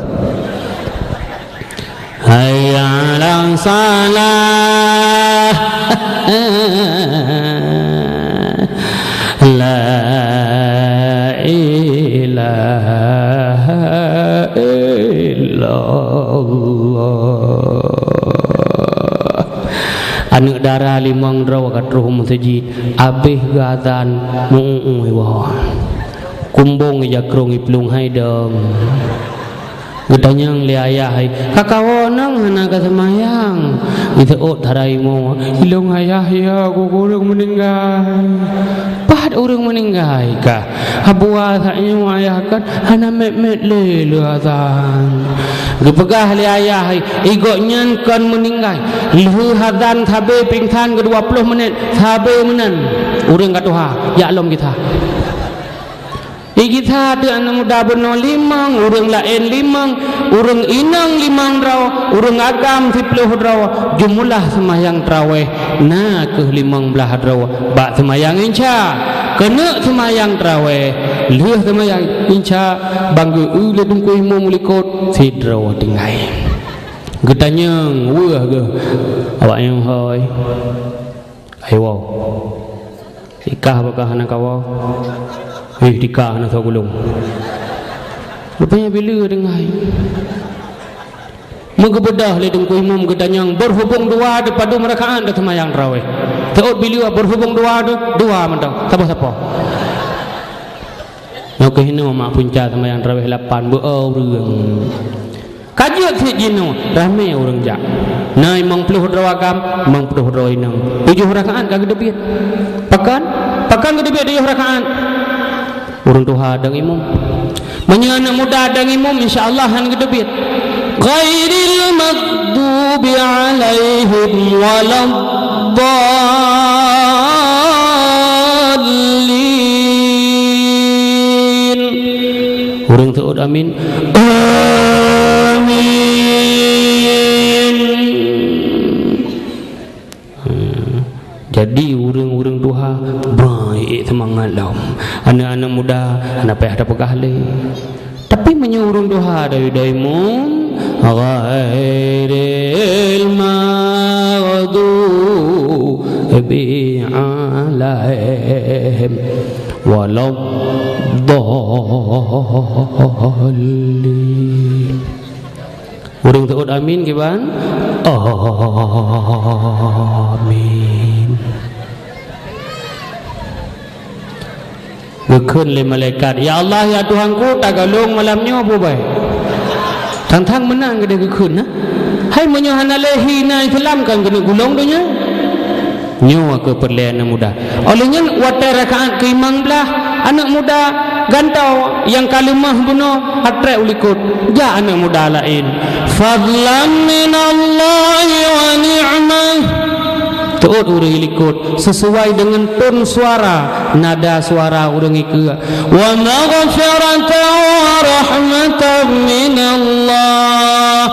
Hayya 'alas shalah. La ilaha illallah. Aneuk dara limong droe ka troh meuseujid, abéh geuazan, meu-uéue woe. Kumbong ija krong iplueng hai dong. Geutanyong lé ayah hai, "Ka kawoe nang hana ka seumayang?" Geuseuôt hara imo, "Ilong ayah ya, ku ureuëng meuninggai." "Pat ureuëng meuninggai kah?" "Habuwa saát nyoe ayah kan hana mét-mét lé lheueh azan." Geupeugah lé ayah hai, "I gobnyan kon meuninggai. Lheueh azan sabe pingsan keu dua ploh menit, sabe meunan ureuëng ka tuha. Jak lom gisa." Igisa teuk aneuk muda bunoe limong, ureuëng laén limong, ureuëng inong limong droe, ureuëng agam siploh droe, jeumeulah seumayang tarawéh na kheueh limong blaih droe bak seumayang Isya. Keuneuk seumayang tarawéh, lheueh seumayang Isya, ban geu-eu lé teungku imum likot sidroe tinggai. Geutanyong weueh geuh, "Awak nyoe hôi?" "Hai woe." "Ikah bukon hana kawoe?" "Ih, dikah hana soe gulong." Rupanya bila deungai. Meugeubeudoh lé teungku imum geutanyong, "Beuhubong dua teuh padum rakaat teuh seumayang tarawéh?" Teuôt bila, "Beuhubong dua teuh?" "Dua mantong." "Saboh sapo?" "Nyoe keuh inoe mak punca seumayang tarawéh lapan beu-o ureuëng." Ka jeuet cit jinoe, ramé ureuëng jak. Na limong ploh droe agam, limong ploh droe inong. Tujoh rakaat ka geuteubiet. Pakon? Pakon geuteubiet tujoh rakaat? Ureuëng tuha dong imum. Meunyoe aneuk muda dong imum, insya Allah hana geuteubiet. Ghairil maghdubi 'alaihim waladdallin. Ureuëng seuôt amin. Amin. Hmm. Jadi ureuëng-ureuëng tuha beuék seumangat lom. Aneuk-aneuk muda hana payah tapeugah lé. Tapi meunyoe ureuëng tuha dai-dai mum, ghairil maghdubi 'alaihim waladdallin. Ureuëng seuôt amin kiban? Amin. Geukheun lé malaikat, "Ya Allah, ya Tuhanku, tagalong malam nyoe peue bai?" Tang-tang meunan geudeh geukheun, nah. Hai meunyoe hana lé hina Islam kan keuneuk gulong donya. Nyoe keuh peureulée aneuk muda. Óh lheueh nyan watée rakaat keulimong blaih, aneuk muda gantoe nyang ka leumah bunoe atrek u likot. Jak aneuk muda laén. Fadlan minallahi wa ni'mah. Teuôt ureuëng likot sesuai deungon ton suara, nada suara ureuëng ikeue. Wa maghfiratan wa rahmatan minallah.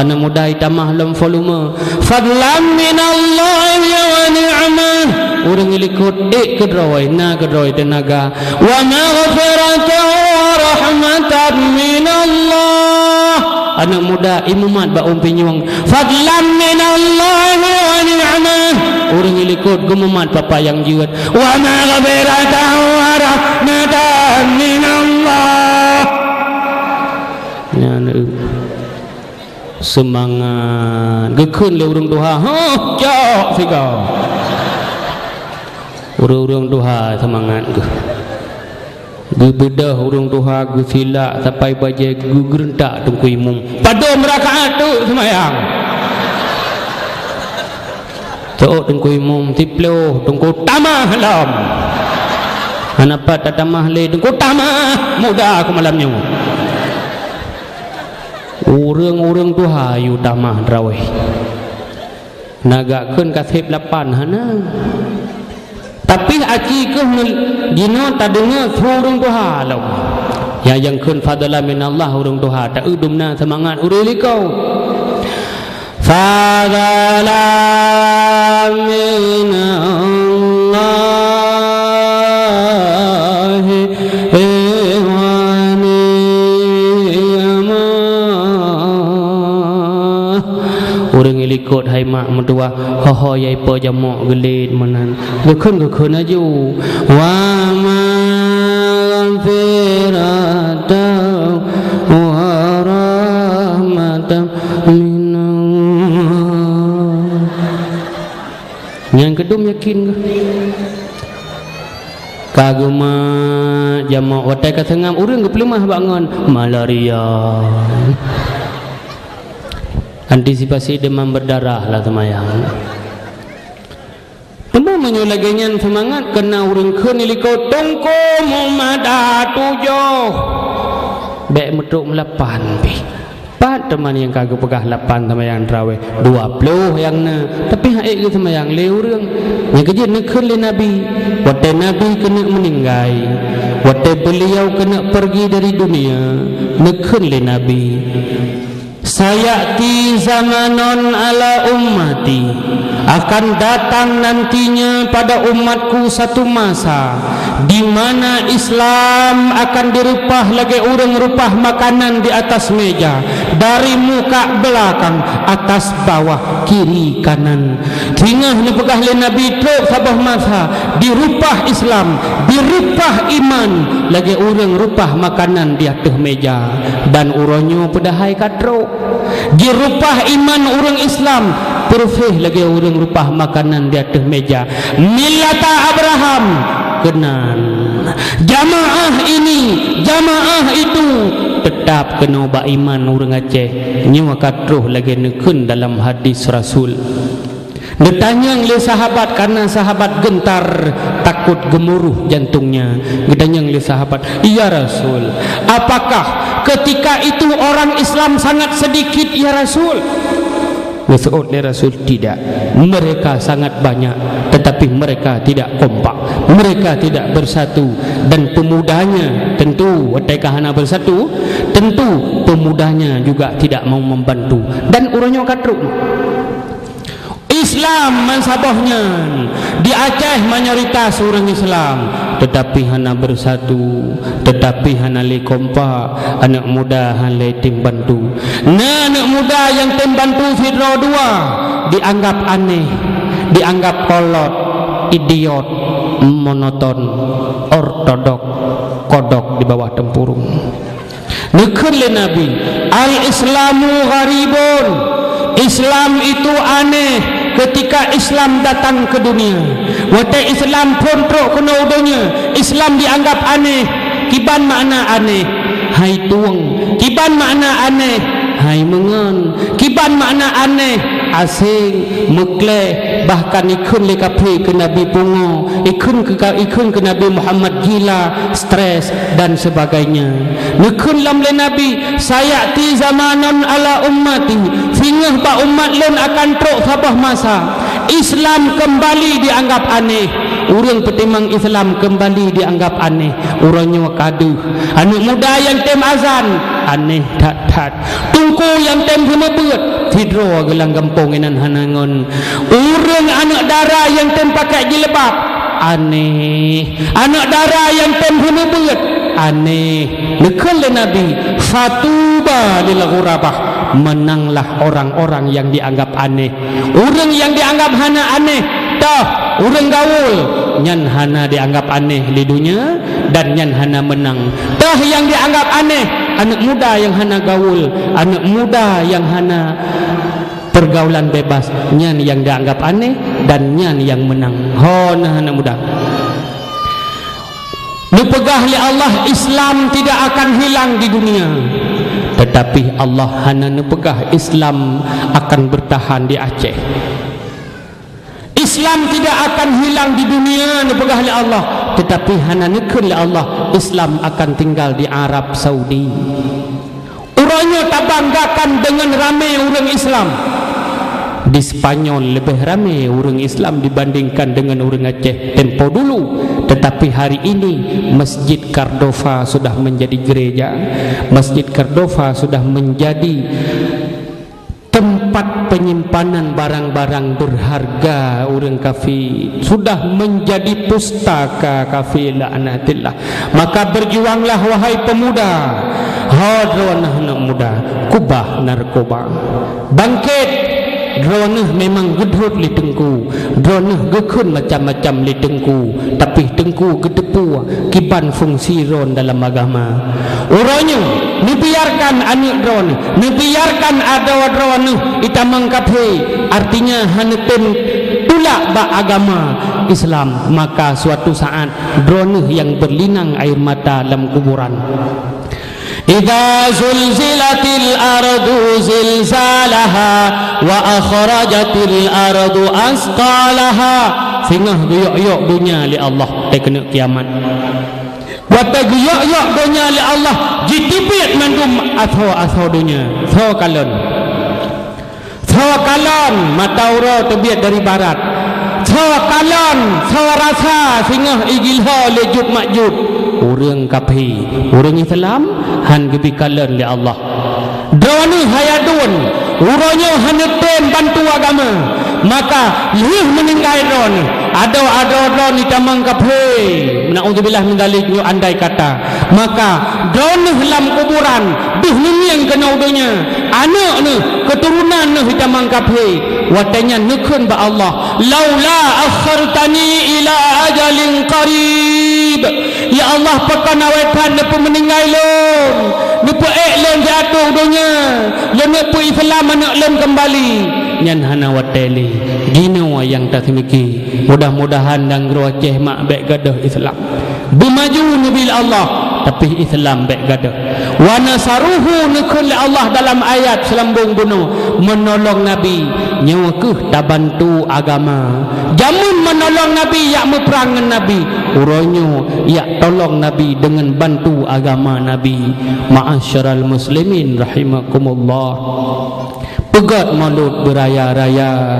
Aneuk muda itamah lom volume. Fadlan minallahi wa ni'mah. Ureuëng likot ék keudroe, na keudroe teunaga. Wa maghfiratan wa rahmatan minallah. Aneuk muda imumat bak ôn pinyueng. Fadlan minallahi wa ni'mah. Ureuëng likot geumumat papa nyang jeuet. Wa maghfiratan wa rahmatan minallah. Nyan, eu, seumangat. Geukheun lé ureuëng tuha, "Huh, cok sigoe." Ureuëng-ureuëng tuha seumangat geuh. Geubeudôh ureuëng tuha, geusilak sapai bajée, geugeureuntak teungku imum. Padum rakaat teuk seumayang? Teuôt teungku imum, siploh, teungku tamah lom. Hana pat tatamah lé, teungku tamah muda keu malam nyoe. Ureuëng-ureuëng tuha yue tamah tarawéh. Na geukheun ka seb lapan, hana. Tapi aci keuh neu-, jinoe tadeungoe su ureuëng tuha lom. Nyang, nyang kheun fadlan minallah ureuëng tuha, ta-eu dum na seumangat ureuëng likot. Fadhalam minallahi wa ni'mah. Ureuëng likot hai mak meutuwah, ho-ho yai po jamok geulet meunan. Geukheun-geukheun aju. Wa maghfiratan wa rahmatan minallah. Nyang keudum yakin keuh. Ka geumat jamok watée ka seungab ureuëng geupeuleumah bak ngon malaria. Antisipasi demam berdarah lah seumayang. Teuma meunyoe lagée nyan seumangat keu na ureuëng kheun likot tungku mumat tujoh. Bék meutrok meulapan pih. Pat teuma nyang ka geupeugah lapan seumayang teurawéh, dua ploh nyang na, tapi han ék geuseumayang lé ureuëng. Nyang keujeuet neukheun lé Nabi, watée Nabi keuneuk meuninggai, watée beuliau keuneuk peurgi dari dunia, neukheun lé Nabi, "Sayati zamanun ala ummati," akan datang nantinya pada umatku satu masa, di mana Islam akan direupah lagée ureuëng reupah makanan di atas meja, dari muka belakang, atas bawah, kiri kanan. Singoh neupeugah lé Nabi trok saboh masa, direupah Islam, direupah iman, lagée ureuëng reupah makanan di ateueh meja, dan uroe nyoe peudahai ka trok. Jireupah iman ureuëng Islam, peureuseh lagée ureuëng reupah makanan di ateueh meja. Millata Abraham, keunan. Jamaah ini, jamaah itu, teutap keunoe bak iman ureuëng Aceh. Nyoe ka troh lagée neukheun dalam hadis Rasul. Geutanyong lé sahabat, karena sahabat gentar, takot geumuruh jantungnya. Geutanyong lé sahabat, "Ya Rasul, apakah ketika itu orang Islam sangat sedikit, ya Rasul?" Geuseuôt lé Rasul, "Tidak. Mereka sangat banyak, tetapi mereka tidak kompak. Mereka tidak bersatu. Dan pemudanya, tentu, watée ka hana bersatu, tentu pemudanya juga tidak mau membantu." Dan uroe nyoe ka trok. Islam meusaboh nyan, di Aceh mayoritas ureuëng Islam, tetapi hana bersatu, tetapi hana lé kompak, aneuëk muda hana lé tem bantu. Na aneuëk muda nyang tem bantu sidroe dua, dianggap aneh, dianggap kolot, idiot, monoton, ortodok, kodok di bawah tempurung. Neukheun lé Nabi, "Al-Islamu gharibun." Islam itu aneh ketika Islam datang ke dunia. Watée Islam phon trok keunoe u donya, Islam dianggap aneh. Kiban makna aneh? Hai tueng. Kiban makna aneh? Hai meungon. Kiban makna aneh? Aseng, meukleh, bahkan ikheun lé kafé keu Nabi pungo, ikheun keu ka-, ikheun keu Nabi Muhammad gila, stres, dan sebagainya. Neukheun lom lé Nabi, "Sayati zamanun ala ummati," singoh bak umat lôn akan trok saboh masa, Islam keumbali dianggap aneh. Ureuëng peutimang Islam keumbali dianggap aneh. Uroe nyoe ka deuh. Aneuëk muda nyang tem azan, aneh that-that. Teungku nyang tem seumeubeuet, sidroe geuh lam gampông inan hana ngon. Ureuëng aneuëk dara nyang tem pakai jilbab, aneh. Aneuëk dara nyang tem seumeubeuet, aneh. Neukheun lé Nabi, "Fatuba lil ghurabah." Menanglah orang-orang yang dianggap aneh. Ureuëng nyang dianggap hana aneh, toh, ureuëng gaul, nyan hana dianggap aneh di dunia, dan nyan hana meunang. Toh nyang dianggap aneh, aneuëk muda nyang hana gaul, aneuëk muda nyang hana pergaulan bebas, nyan nyang dianggap aneh, dan nyan nyang meunang. Ho, na aneuëk muda. Neupeugah lé Allah, Islam tidak akan hilang di dunia. Tetapi Allah hana neupeugah Islam akan bertahan di Aceh. Islam tidak akan hilang di dunia, neupeugah lé Allah. Tetapi hana neukheun lé Allah, Islam akan tinggal di Arab Saudi. Uroe nyoe tabanggakan deungon ramé ureuëng Islam. Di Spanyol leubeh ramé ureuëng Islam dibandingkan deungon ureuëng Aceh tempo dulu. Tetapi hari ini, Masjid Cordova sudah menjadi gereja. Masjid Cordova sudah menjadi tempat penyimpanan barang-barang berharga ureuëng kafé, sudah menjadi pustaka kafé laknatillah. Maka berjuanglah, wahai pemuda, ho droeneuh aneuk muda, kubah narkoba. Bangkét, droeneuh memang geudhôt lé teungku, droeneuh geukheun macam-macam lé teungku, tapi teungku geuteupeue kiban fungsi droeneuh dalam agama. Uroe nyoe, neubiarkan aneuk droeneuh, neubiarkan adoe droeneuh itamong kafé, artinya hana tem tulak bak agama Islam, maka suatu saat droeneuh nyang berlinang air mata lam kuburan. Idza zulzilatil ardu zilzalaha wa akhrajatil ardu asqalaha. Singoh geuyok-yok donya lé Allah, teukeunok kiamat. Watée geuyok-yok donya lé Allah, jiteubiet mandum asoe-asoe donya. Soe kalon? Soe kalon mata uroe teubiet dari barat. Soe kalon, soe rasa singoh igilho lé Juj Majuj. Ureuëng kafé, ureuëng Islam hán geubi kalon lé Allah. Droeneuh hai aduen, uroe nyoe hana tem bantu agama. Maka lheueh meuninggai droeneuh, adoe-adoe droeneuh itamong kafé. Naudzubillah min dzalik, nyoe andai kata. Maka droeneuh lam kuburan, deuh neungieng keunoe donya, aneuk neuh, keuturonan neuh itamong kafé. Watée nyan neukheun bak Allah, "Laula akhartani ila ajalin qarib." Ya Allah, pakon awai that neupeumeuninggai lôn, neupeuék lôn siat u donya, lôn neupeu-Islam aneuk lôn keumbali. Nyan hana watée lé. Jinoe nyang taseumiki. Mudah-mudahan nanggroe Aceh mak bék gadôh Islam. Beumaju neubi lé Allah, tapi Islam bék gadôh. Wa nasaruhu neukheun lé Allah dalam ayat seulambong bunoe, meunolong Nabi, nyoe kheueh tabantu agama. Jameun meunolong Nabi, jak meuprang ngon Nabi. Uroe nyoe, jak tolong Nabi deungon bantu agama Nabi. Ma'asyiral muslimin rahimakumullah. Peugét Maulud beuraya-raya,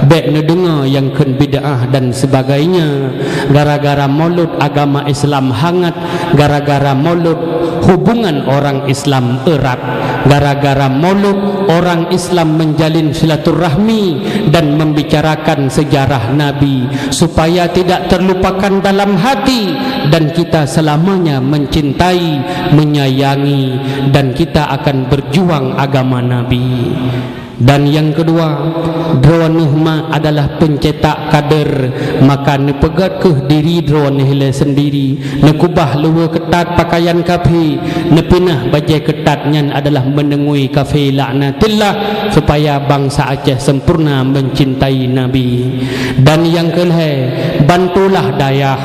bék neudeungoe nyang kheun bid'ah dan sebagainya. Gara-gara Maulud agama Islam hangat, gara-gara Maulud hubungan orang Islam erat, gara-gara Maulud orang Islam menjalin silaturahmi dan membicarakan sejarah Nabi, supaya tidak terlupakan dalam hati dan kita selamanya mencintai, menyayangi, dan kita akan berjuang agama Nabi. Dan nyang keudua, droeneuh mak adalah pencetak kader, maka neupeugét kheueh diri droeneuh lé sendiri, neukubah luweue keutat pakaian kafé, neupinah bajée keutat, nyan adalah meuneungui kafé laknatillah, supaya bansa Aceh sempurna mencintai Nabi. Dan nyang keulhée, bantulah dayah.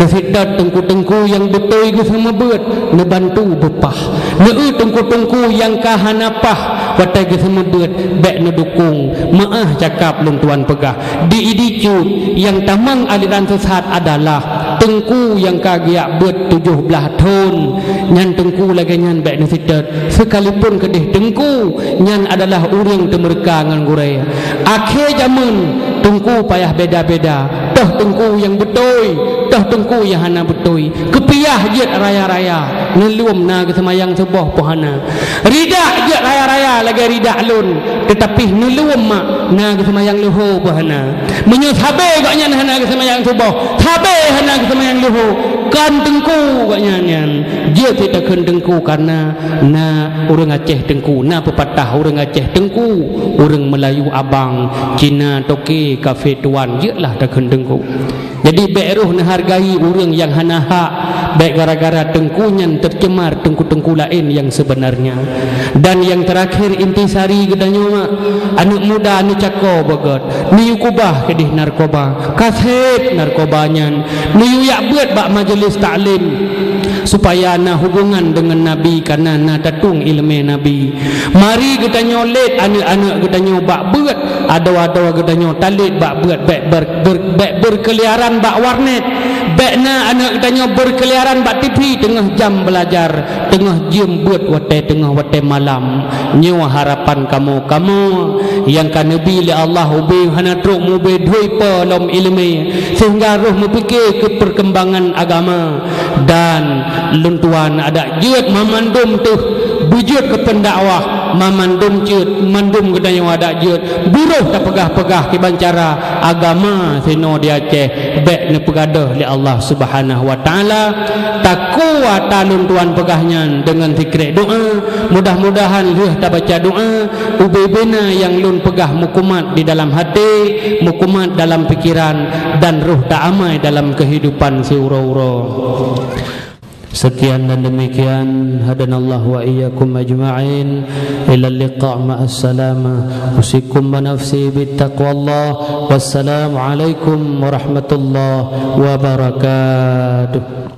Neuseutôt teungku-teungku nyang beutôi geuseumeubeuet, neubantu beupah. Neueu teungku-teungku nyang ka hana pah watée geuseumeubeuet, bék neudukong. Meuáh cakap lôn tuan peugah, di Idi Cut nyang tamong aliran sesat adalah teungku nyang ka geujak beuet tujoh blaih thon. Nyan teungku lagée nyan bék neuseutôt. Sekalipun keudeh teungku nyan adalah ureuëng teumeureuka ngon gurée. Akhé jameun teungku payah beda-beda, toh teungku nyang beutôi, toh teungku nyang hana beutôi. Keupiah jeuet raya-raya, neulom na geuseumayang suboh poh hana. Ridak jeuet raya-raya lagée ridak lôn, teutapi neulom mak na geuseumayang luho poh hana. Meunyoe sabe gobnyan hana geuseumayang suboh, sabe hana geuseumayang luho, kon teungku gobnyan nyan. Jeuet takheun teungku, kareuna na ureuëng Aceh teungku, na peupatah ureuëng Aceh teungku, ureuëng Meulayu abang, Cina toke, kafé tuan, jeuetlah takheun teungku. Jadi bék roh neuhargai ureuëng nyang hana hak, bék gara-gara teungku nyan teucemar teungku-teungku laén nyang seubeunarnya. Dan nyang teurakhir intisari geutanyoe mak, aneuk muda neucako beugét, neuyue kubah keudeh narkoba, kaseb narkoba nyan, neuyue jak beuet bak majelis taklim, supaya na hubungan deungon Nabi, kareuna na tatueng iéleumé Nabi. Mari geutanyoe lét aneuk-aneuk geutanyoe bak beuet, adoe-adoe geutanyoe talét bak beuet, bék ber-, ber-, bék beurkeuliaran bak warnet, bék na aneuk geutanyoe beurkeuliaran bak tivi teungoh jam beulajar, teungoh jeuem beuet watée teungoh watée malam. Nyoe harapan kamoe-kamoe nyang ka neubi lé Allah ubé hana trok mubé dhui po lom iéleumé, sehingga roh meupike keu peurkembangan agama. Dan lôn tuan adak jeuet mamandum teuh beujeuet keu peundakwah, Ma mandum ceuet, mandum geutanyoe adak jeuet, buroh tapeugah-peugah kiban cara agama sinoe di Aceh, bék neupeugadôh lé Allah Subhanahu wa Taala. Takue ata lôn tuan peugah nyan deungon sikrék doa. Mudah-mudahan lheueh tabaca doa, ubé-ubé na nyang lôn peugah meukumat di dalam até, meukumat dalam pikeran, dan roh taamai dalam keuhidupan siuroe-uroe. Sekian dan demikian, hadanallahu wa iyyakum ajma'in. Ila liqa ma'as salamah. Usikum wa nafsi bittaqwallah. Wassalamualaikum warahmatullahi wabarakatuh.